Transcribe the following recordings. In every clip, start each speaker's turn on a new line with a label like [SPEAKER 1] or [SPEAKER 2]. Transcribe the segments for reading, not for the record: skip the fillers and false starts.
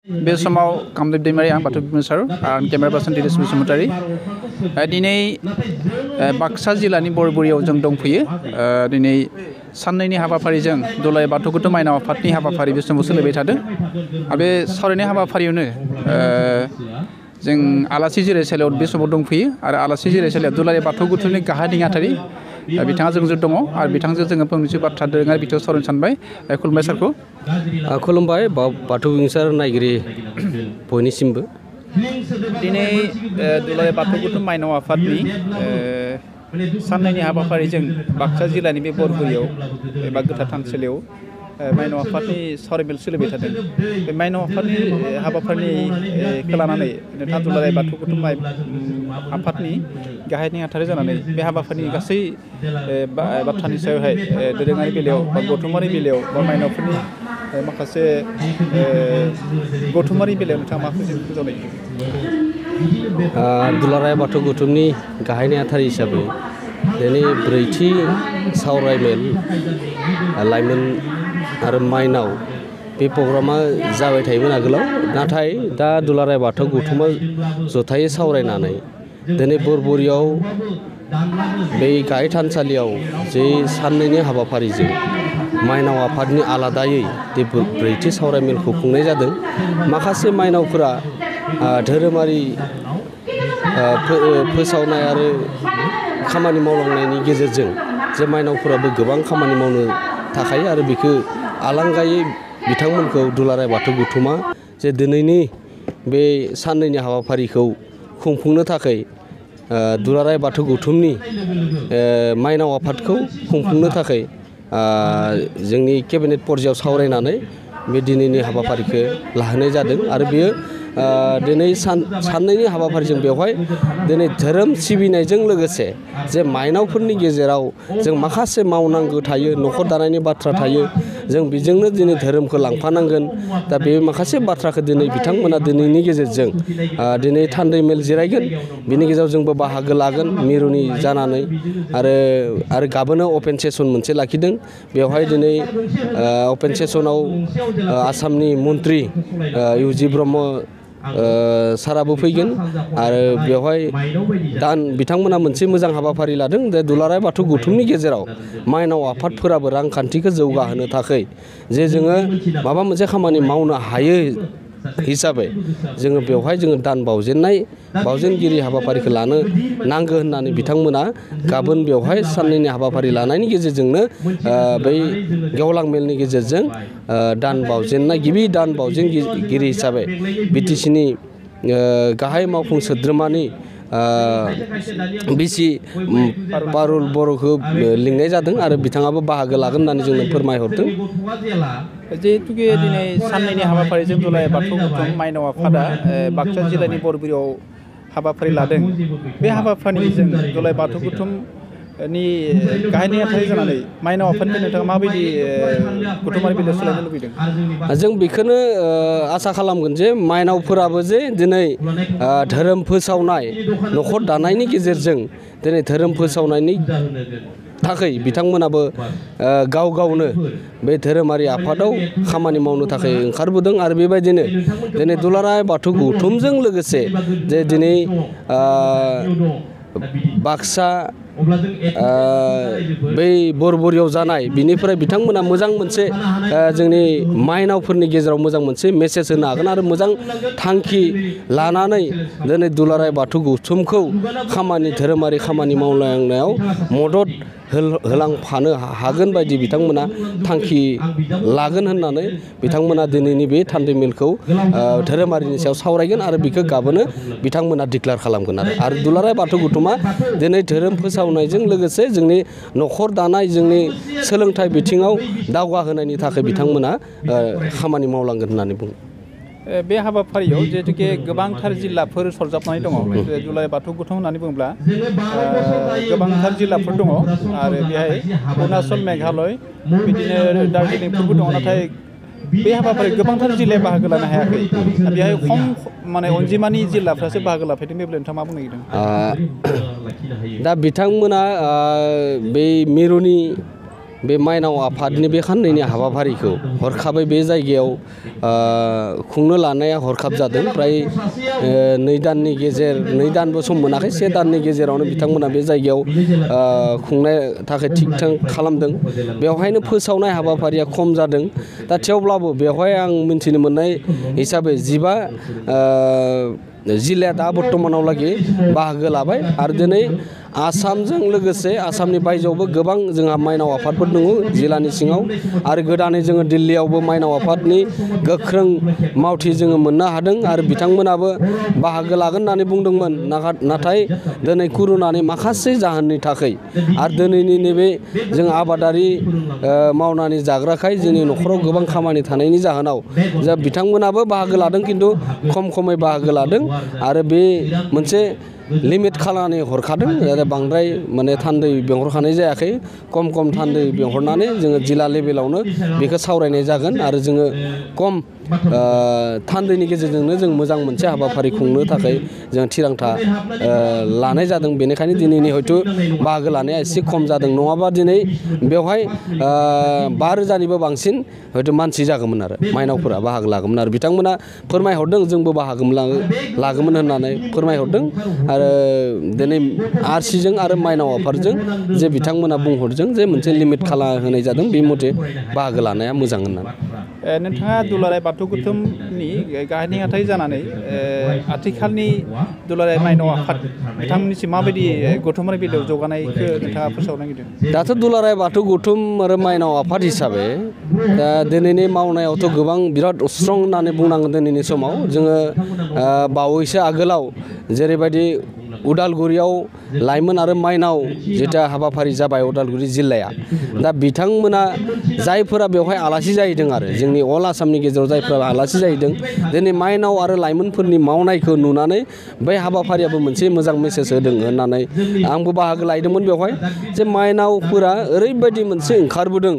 [SPEAKER 1] बे समाव कामदेब दैमारि आं बाथौ बिमुसार आं केमेरा पार्सन दिनेश बसुमतारी दिनै बाक्सा जिल्लानि बरबुरियाव जों दंफैयो दिनै साननैनि हाबाफारिजों दुलाराय बाथौ गौथुम माइनाव आफादनि हाबाफारि बे समाव सोलिबाय थादों आरो बे सावरायनाय हाबाफारियावनो जों आलासि जिरायसालियाव बे समाव दंफैयो आरो आलासि जिरायसालियाव दुलाराय बाथौ गौथुमनि गाहाय नेहाथारि बिथाङा जोंजों दङ आरो बिथांजों जोङो फंनैसो बाथ्रा दोरोङारि बिथिङाव सावरायनो सानबाय खुलुमबाय सारखौ
[SPEAKER 2] खुलुमबाय बाथौ बिमुसार नायगिरि बयनिसिमबो
[SPEAKER 1] दिनै दुलाराय बाथौ गौथुम माइनाव आफादनि साननैनि हाबाफारिजों बाक्सा जिल्लानि बे बरबुरियाव एबा गोथार थानसालियाव माइनाव आफादनि सावरायमेल सोलिबाय थादों बे माइनाव आफादनि हाबाफारिखौ लानानै नोंथाङा दुलाराय बाथौ गौथुम आफादनि गाहाय नेहाथारि जानानै बे हाबाफारिनि गासै बाथ्रानि सायावहाय दोरोङारि बेलायाव बा गौथुमारि बेलायाव बा माइनावफोरनि माखासे गौथुमारि बेलायाव नोंथाङा मा फोजावनाय
[SPEAKER 2] दुलाराय बाथौ गौथुमनि गाहाय नेहाथारि हिसाबै दिनै ब्रैथि सावरायमेल लाइमोन आरो माइनाव बे प्रग्रामा जाबाय थायोमोन आगोलाव नाथाय दा दुलाराय बाथौ गौथुमा जथायै सावरायनानै दिनै बरबुरियाव बे गाहाय थानसालियाव जे साननैनि हाबाफारिजों माइनाव आफादनि आलादायै बे ब्रैथि सावरायमेलखौ खुंनाय जादों माखासे माइनावफोरा धोरोमारि फोसावनाय आरो खामानि मावलांनायनि गेजेरजों जे माइनावफोराबो गोबां खामानि मावनो थाखाय आरो बेखौ आलांगायै बिथांमोनखौ दुलाराय बाथौ गौथुमा जे दिनैनि बे साननैनि हाबाफारिखौ खुंफुंनो थाखाय दुलाराय बाथौ गौथुमनि माइनाव आफादखौ खुंफुंनो थाखाय जोंनि केबिनेट पर्यायाव सावरायनानै बे दिनैनि हाबाफारिखौ लाहोनाय जादों आरो बेयो दिनै साननैनि हाबाफारिजों बेवहाय दिनै धोरोम सिबिनायजों लोगोसे जे माइनावफोरनि गेजेराव जों माखासे मावनांगौ थायो न'खर दानायनि बाथ्रा थायो जों बेजोंनो दिनै धोरोमखौ लांफानांगोन दा बे माखासे बाथ्राखौ दिनै बिथांमोना दिनैनि गेजेरजों दिनै थान्दै मेल जिरायगोन बिनि गेजेराव जोंबो बाहागो लागोन मिरुनि जानानै आरो गाबोनो अपेन सेसन मोनसे लाखिदों बेवहाय दिनै अपेन सेसनाव आसामनि मन्त्रि इउजि ब्रह्म साराबो फैगोन आरो बेवहाय बिथांमोना मोनसे मोजां हाबाफारि लादों जे दुलाराय बाथौ गौथुमनि गेजेराव माइनाव आफादफोराबो रांखान्थिखौ जौगाहोनो थाखाय जे जोङो माबा मोनसे खामानि मावनो हायो हिसाबै जोङो बेवहाय दान बावजेनगिरि हाबाफारिखौ लानो नांगौ होननानै बिथांमोना गाबोन बेवहाय साननैनि हाबाफारि लानायनि गेजेरजोंनो बै गेवलां मेलनि गेजेरजों गिबि दान बावजेनगिरि हिसाबै बिटिसिनि गाहाय मावफुं सोद्रोमानि बिसि पारुल बर'खौ लिंनाय जादों आरो बिथाङाबो बाहागो लागोन होननानै जोंनो फोरमायहरदों
[SPEAKER 1] जिहेतुके दिनै साननैनि हाबाफारिजों दुलाराय बाथौ गौथुम माइनाव आफादा बाक्सा जिल्लानि बरबुरियाव हाबाफारि लादों बे हाबाफारिजों दुलाराय बाथौ गौथुमनि गाहाय नेहाथारि जानानै माइनाव आफादनिफ्राय नोंथाङा माबायदि गौथुमारि बेलायाव सोलायनो लुबैदों
[SPEAKER 2] जों बेखौनो आसा खालामगोन जे माइनावफोराबो जे दिनै धोरोम फोसावनाय न'खर दानायनि गेजेरजों दिनै धोरोम फोसावनायनि थाखाय बिथांमोनाबो गाव गावनो बे धोरोमारि आफादाव खामानि मावनो थाखाय ओंखारबोदों आरो बेबायदिनो दिनै दुलाराय बाथौ गौथुमजों लोगोसे जे दिनै बाक्सा बै बरबुरियाव जानाय बिनिफ्राय बिथांमोना मोजां मोनसे जोंनि माइनावफोरनि गेजेराव मोजां मोनसे मेसेज होनो हागोन आरो मोजां थांखि लानानै दिनै दुलाराय बाथौ गौथुमखौ धोरोमारि खामानि मावलांनायाव मदद होलांफानो हागोन बायदि बिथांमोना थांखि लागोन होननानै बिथांमोना दिनैनि बे थान्दै मेलखौ धोरोमारिनि सायाव सावरायगोन आरो बेखौ गाबोनो बिथांमोना डिक्लेयार खालामगोन आरो दुलाराय बाथौ गौथुमा दिनै धोरोम फोसावनायजों लोगोसे जोंनि न'खर दानाय जोंनि सोलोंथाइ बिथिङाव दावगाहोनायनि थाखाय बिथांमोना खामानि मावलांगोन होननानै बुङो
[SPEAKER 1] बे हाबाफारियाव जिहेतुके गोबांथार जिल्लाफोर सरजाबनानै दङ दुलाराय बाथौ गौथुम होननानै बुङोब्ला गोबांथार जिल्लाफोर दङ आरो बेहाय अरुणाचल मेघालय बिदिनो दार्जिलिंफोरबो दङ नाथाय बे हाबाफारियाव गोबांथार जिल्लाया बाहागो लानो हायाखै बेहाय खम अनजिमानि जिल्लाफ्रासो बाहागो लाफैदों बे बेलायाव नोंथाङा मा बुंनो नागिरदों
[SPEAKER 2] दा बिथांमोना बै मिरुनि बे माइनाव आफादनि बे खान्नैनि हाबाफारिखौ हरखाबै बे जायगायाव खुंनो लानाया हरखाब जादों। फ्राय 2 दाननि गेजेर 2 दानबो सम मोनाखै, 1 दाननि गेजेरावनो बिथांमोना बे जायगायाव खुंनो थाखाय थिग थाक खालामदों। बेवहायनो फोसावनाय हाबाफारिया खम जादों। दा थेवब्लाबो बेवहाय आं मिन्थिनो मोननाय हिसाबै 15 जिल्लाया दा बर्तमानावलागै बाहागो लाबाय आरो दिनै आसामजों लोगोसे आसामनि बायजोआवबो गोबां जोंहा माइनाव आफादफोर दङ जिल्लानि सिङाव आरो गोदानै जोङो दिल्लीयावबो माइनाव आफादनि गोख्रों मावथि जोङो मोननो हादों आरो बिथांमोनाबो बाहागो लागोन होननानै बुंदोंमोन। नाथाय दिनै कर'नानि माखासे जाहोननि थाखाय आरो दिनैनि नैबे जों आबादारि मावनानै जाग्राखाय जोंनि न'खराव गोबां खामानि थानायनि जाहोनाव बिथांमोनाबो बाहागो लादों, खिन्थु खमै बाहागो लादों आरो बे मोनसे लिमिट खालामनानै हरखादों आरो बांद्राय माने थान्दै बेंहरखानाय जायाखै। खम थान्दै बेंहरनानै जोङो जिल्ला लेभेलावनो बेखौ सावरायनाय जागोन आरो जोङो खम थान्दैनि गेजेरजोंनो जों मोजां मोनसे हाबाफारि खुंनो थाखाय जों थिरांथा लानाय जादों। बेनिखायनो दिनैनि हयथ' बाहागो लानाया एसे खम जादों, नङाबा दिनै बेवहाय 5,000निबो बांसिन हयथ' मानसि जागौमोन आरो माइनावफोरा बाहागो लागौमोन आरो बिथांमोना फोरमायहरदों जोंबो बाहागो लागौमोन होननानै फोरमायहरदों। आरो दिनै आरसिजों आरो माइनाव आफादजों जे बिथांमोना बुंहरदों जे मोनसे लिमिट खालामना होनाय जादों, बे मथे बाहागो लानाया मोजां होननानै।
[SPEAKER 1] नोंथाङा दुलाराय बाथौ गौथुमनि गाहाय नेहाथारि जानानै आथिखालनि दुलाराय माइनाव आफाद बिथांमोननिसिम माबायदि गौथुमारि बेलायाव जौगानायखौ नोंथाङा फोसावनो नागिरदों?
[SPEAKER 2] दाथ' दुलाराय बाथौ गौथुम आरो माइनाव आफाद हिसाबै दा दिनैनि मावनायावथ' गोबां बिराद स्ट्रं होननानै बुंनांगोन। दिनैनि समाव जोङो बावैसो आगोलाव जेरैबायदि उदालगुरियाव लाइमोन आरो माइनाव जिथा हाबाफारि जाबाय उदालगुरि जिल्लाया, दा बिथांमोना जायफोरा बेवहाय आलासि जाहैदों आरो जोंनि अल आसामनि गेजेराव जायफोरा आलासि जाहैदों, दिनै माइनाव आरो लाइमोनफोरनि मावनायखौ नुनानै बै हाबाफारियाबो मोनसे मोजां मेसेज होदों होननानै आंबो बाहागो लाहैदोंमोन बेवहाय। जे माइनावफोरा ओरैबायदि मोनसे ओंखारबोदों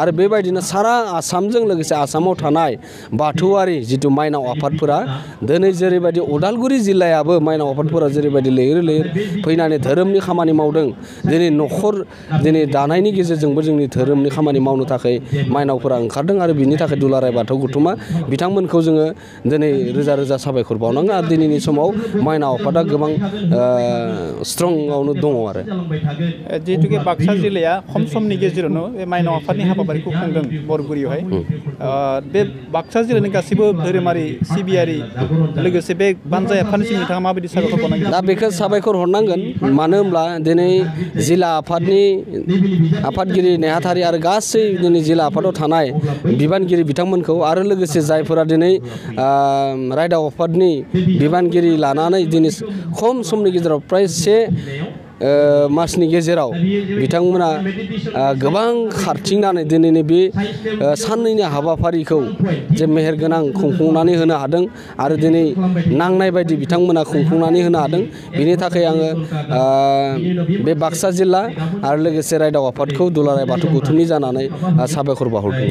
[SPEAKER 2] आरो बेबायदिनो सारा आसामजों लोगोसे आसामाव थानाय बाथौआरि जिथु माइनाव आफादफोरा दिनै जेरैबायदि उदालगुरि जिल्लायाबो माइनाव आफादफोरा जेरैबायदि लैहोर फैनानै धोरोमनि खामानि मावदों, दिनै न'खर दानायनि गेजेरजोंबो जोंनि धोरोमनि खामानि मावनो थाखाय माइनावफोरा ओंखारदों आरो बिनि थाखाय दुलाराय बाथौ गौथुमा बिथांमोनखौ जोङो दिनै रोजा रोजा साबायखर बावनांगोन। आरो दिनैनि समाव माइनाव आफादा गोबां स्ट्रंआवनो दङ आरो
[SPEAKER 1] जिहेतुके बाक्सा जिल्लाया खम समनि गेजेरावनो बे माइनाव आफादनि हाबाफारिखौ खुंदों बरगुरियावहाय। बे बाक्सा जिल्लानि गासैबो धोरोमारि सिबियारि लोगोसे बे बानजाय आफादनिसिम नोंथाङा माबायदि साबायखर बावनांगोन?
[SPEAKER 2] दा बेखौ साबायखर हरनांगोन, मानो होनब्ला दिनै जिल्ला आफादनि आफादगिरि नेहाथारि आरो गासै दिनै जिल्ला आफादाव थानाय बिबानगिरि बिथांमोनखौ आरो लोगोसे जायफोरा दिनै रायदाव आफादनि बिबानगिरि लानानै दिनै खम समनि गेजेराव प्राय 1 मासनि गेजेराव बिथांमोना गोबां खारथिंनानै दिनैनि बे साननैनि हाबाफारिखौ जे मेहेरगोनां खुंफुंनानै होनो हादों आरो दिनै नांनाय बायदि बिथांमोना खुंफुंनानै होनो हादों। बिनि थाखाय आङो बे बाक्सा जिल्ला आरो लोगोसे रायदाव आफादखौ दुलाराय बाथौ गौथुमनि जानानै साबायखर बावहरदों।